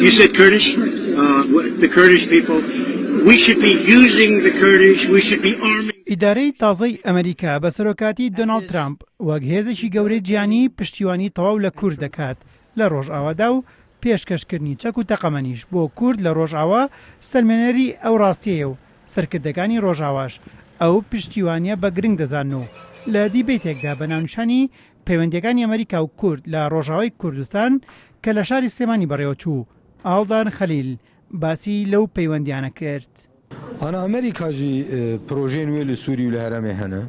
You said Kurdish? The Kurdish people. We should be using the Kurdish. We should be arming. ئیدارەی تازەی ئەمریکا بە سەرۆکاتی دۆناڵد ترامپ وەک هێزێکی گەورەی جیهانی پشتیوانی تەواو لە کورد دەکات لە ڕۆژئاوادا و پێشکەشکردنی چەک و تەقەمەنیش بۆ کورد لە ڕۆژئاوا سەلمێنەری ئەو ڕاستیەیە و سەرکردەکانی ڕۆژئاواش ئەو پشتیوانیە بە گرنگ دەزانن و لە دیبەیتێکدا بە ناونیشانی پەیوەندیەکانی ئەمریکا و کورد لە ڕۆژئاوای کوردستان کە لە شاری سلێمانی بەڕێوەچوو ئاڵدان خەلیل باسی لەو پەیوەندیانە کرد. ئانا ئەمریکا ژی پرۆژەێن وێ لە سووری و لە هەرەمێ هەنە،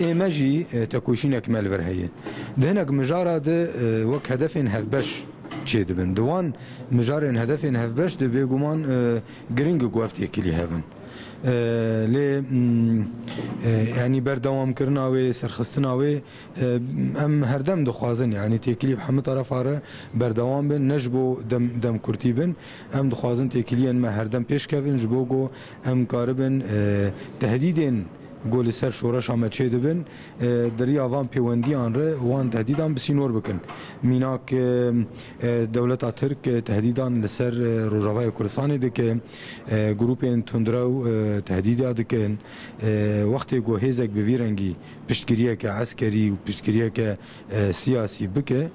ئێمە ژی تێکۆشینەک me li vir heye. Di hinek mijara de wek hedefên hevbeş çê dibin. Di wan mijarên hedefên hevbeş de bêguman giring e ku ev têkilî hebin. Lê yanî berdewamkirina wê, serxistina wê Em herdem dixwazin yanî têkilî bi hemû terefa re berdewam bin ne ji bo dem demkurtî bin. Em dixwazin têkiliyên me herdem pêş kevin ji bo ku em karibin tehdîdên ku li ser şoreşa me çêdibin di riya van pêwendiyan re wan tehdîdan bi sînor bikin. Mînak dewleta Tirk tehdîdan li ser Rojavayê Kurdistanê dike, grûpên tundrew tehdîda dikin. Wextê ku hêzek bi vî rengî piştgiriyeke eskerî û piştgiriyeke siyasî bike,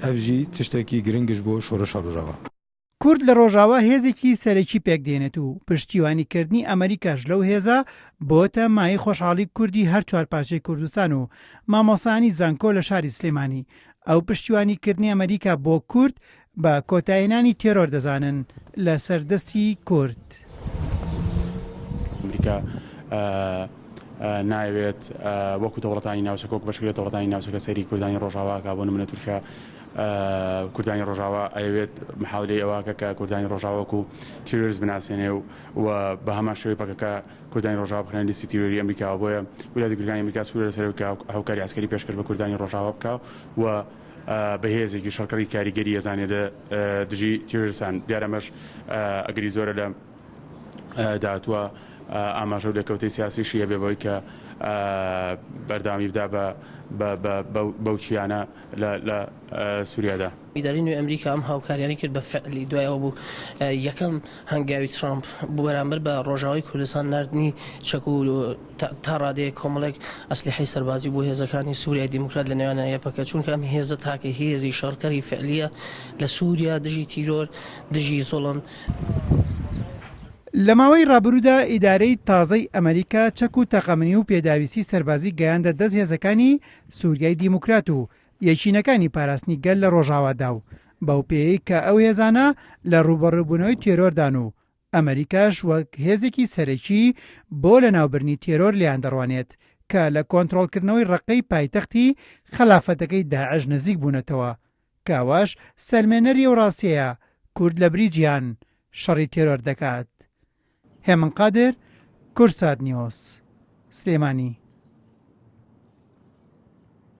ev jî tiştekî giring e ji bo şoreşa Rojava. Kurd li Rojava hêzێکی سەرەکی پێکدێنێت و پشتیوانیکردنی ئەمەریکاش لەو هێزە بۆتە مایەی خۆشحاڵی کوردی هەر چوارپارچەی کوردستان و مامۆستایانی زانکۆ لە شاری سلێمانی ئەو پشتیوانیکردنی ئەمەریکا بۆ کورد بە کۆتایهێنانی تێرۆر دەزانن لەسەر دەستی کورد. ئەمریکا نایەوێت وەکو دەوڵەتانی ناوچەکە وەکو بەشێک لە دەوڵەتانی ناوچەکە سەیری کوردانی ڕۆژاوا کا بۆ نمونە تورکیا کوردانی ڕۆژاوا ئەیەوێت محاولەی ئەوە کە کە کوردانی ڕۆژاوا وەکو تیرۆریست بناسێنێ و و بە هەمان شێوەی پەکەکە کوردانی ڕۆژاوا بخرێنە لیستی تیرۆری ئەمریکاوە بۆیە ویلایەتە یەکگرتووەکانی ئەمریکا سوورە لەسەر ئەوەی کە هاوکاری عەسکەری پێشکەش بە کوردانی ڕۆژاوا بکا و بە هێزێکی شەڕکەری کاریگەری ئەزانێ لە دژی تیرۆریستان دیارە ئەمەش ئەگەری زۆرە لە داهاتووە ئاماژە و لێکەوتەی سیاسیشی هەبێ بەوەی کە بەردەوامی بدا بە بەو چیانە لە سووریادا. ئیدارەی نوێی ئەمریکا ئەم هاوکاریانەی کرد بە فعلی دوای ئەوە بوو یەکەم هەنگاوی ترامپ بۆ بەرامبەر بە ڕۆژاوای کوردستان ناردنی چەک و تا ڕادەیەک کۆمەڵێک ئەسلیحەی سەربازی بۆ هێزەکانی سووریای دیموکرات لە نێوانە یەپەکە چونکە ئەم هێزە تاکە هێزی شەڕکەری فعلیە لە سووریا دژی تیرۆر دژی زوڵم. لە ماوەی ڕابروودا ئیدارەی تازەی ئەمەریکا چەک و تەقەمەنی و پێداویستی سەربازی گەیاندە دەست هێزەکانی سووریای دیموکرات و یەکینەکانی پاراستنی گەل لە ڕۆژاوادا و بەو پێیەی کە ئەو هێزانە لە ڕووبەڕووبوونەوەی تێرۆردان و ئەمەریکاش وەک هێزێکی سەرەکی بۆ لەناوبردنی تێرۆر لێیان دەڕوانێت کە لە کۆنترۆڵکردنەوەی ڕەققەی پایتەختی خەلافەتەکەی داعش نزیک بوونەتەوە کە ئەوەش سەلمێنەری ئەو ڕاستیەیە کورد لە بری جیهان شەڕی تێرۆر دەکات. هێمن قادر، کوردسات نیوز، سلێمانی.